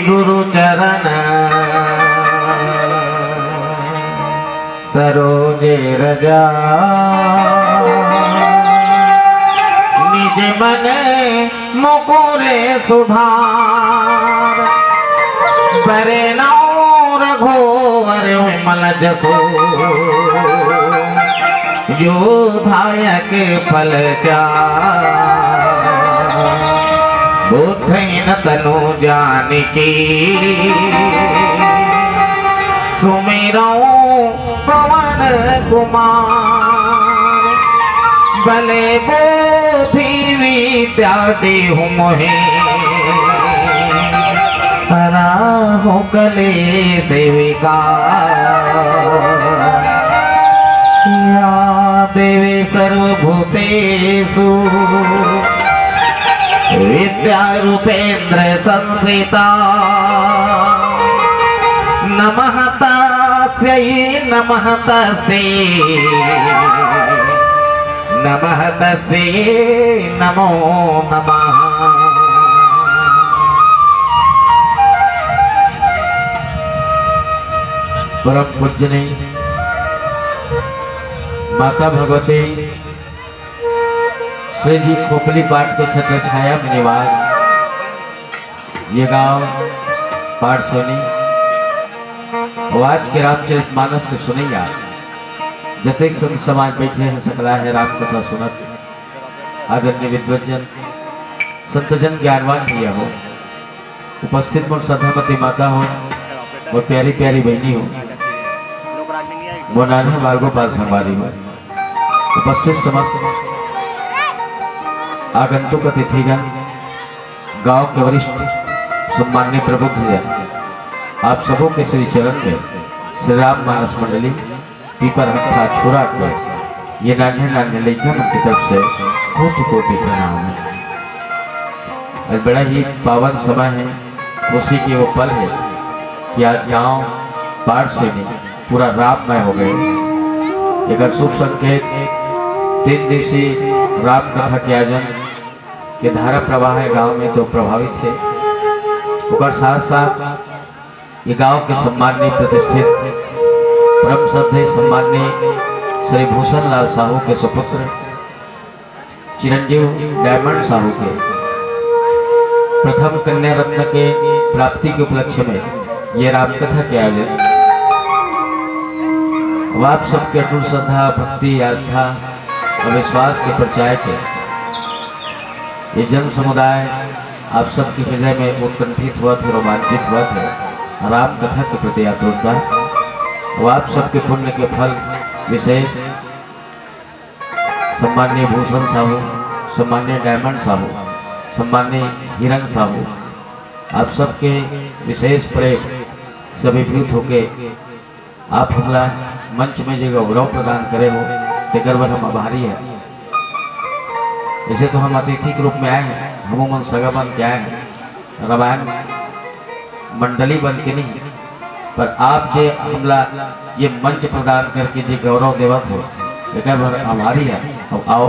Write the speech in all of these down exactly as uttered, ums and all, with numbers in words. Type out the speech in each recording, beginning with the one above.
गुरु चरण सरोज रज, निज मन मुकुर सुधार। बरनउँ रघुवर विमल जसु, जो दायक फल चार। बुद्धिहीन तनु जानिके, सुमिरउँ पवन कुमार। बल बुद्धि विद्या देहु मोहे, हरहु कलेस विकार। या देवी सर्वभूतेषु विद्या रूपेन्द्र संस्थिता। नमः तस्यै, नमः तस्यै, नमः तस्यै, नमो नमः। परम पूजनीय माता भगवती श्री जी खोपली पाट के छत्र छाया में निवास, ये गांव पाट सोनी। अउ आज के रामचरित मानस के सुनइया जतेक संत समाज बैठे हैं, सकला है राम कथा सुनत। आदरणीय विद्वजन, संतजन, ज्ञानवान भैया हो, उपस्थित मोर श्रद्धामती माता हो, मोर प्यारी प्यारी बहिनी हो, मोर नान्हे बाल गोपाल संगवारी हो, उपस्थित समस्त आगंतुक अतिथिगण, गांव के वरिष्ठ सम्माननीय प्रबुद्ध जन, आप सबों के श्री चरण में श्री राम मानस मंडली पीपर हत्था छोरा के ये नान्हे नान्हे लइका मन की तरफ से कोटि कोटि प्रणाम है। आज बड़ा ही पावन समय है, खुशी के वो पल है कि आज गांव पाट सोनी पूरा राममय हो गए। एकर शुभ संकेत तीन दिवसीय राम कथा के आयोजन के धारा प्रवाह है गांव में तो प्रभावित है। ओकर साथ साथ ये गांव के सम्माननीय प्रतिष्ठित परम श्रद्धेय सम्माननीय श्री भूषण लाल साहू के सुपुत्र चिरंजीव डायमंड साहू के प्रथम कन्या रत्न के प्राप्ति के उपलक्ष्य में ये रामकथा के आयोजन। अब आप सबके अटूट श्रद्धा, भक्ति, आस्था और विश्वास के परिचायक ये जन समुदाय आप सबके हृदय में उत्कंठित होवत हे, रोमांचित होवत हे राम कथा के प्रति आतुरता। अब आप सबके पुण्य के फल विशेष सम्माननीय भूषण साहू, सम्माननीय डायमंड साहू, सम्माननीय हिरन साहू, आप सबके विशेष प्रेम से अभिभूत होके आप हमला मंच में जे गौरव प्रदान करे हो, तेकर बर हम आभारी हैं। ऐसे तो हम अतिथि के रूप में आए हैं, हमू मन सगा बन के आए हैं, रामायण मंडली बन के नहीं, पर आप जे हमला ये मंच प्रदान करके जे गौरव देवत हो, एकर बर आभारी है। अब आओ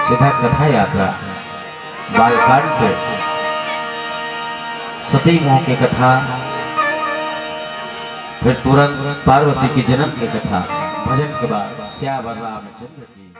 सीधा कथा यात्रा, बालकांड के सती मोह के कथा, फिर तुरंत पार्वती के जन्म के कथा, भजन के बाद सियावर रामचंद्र की।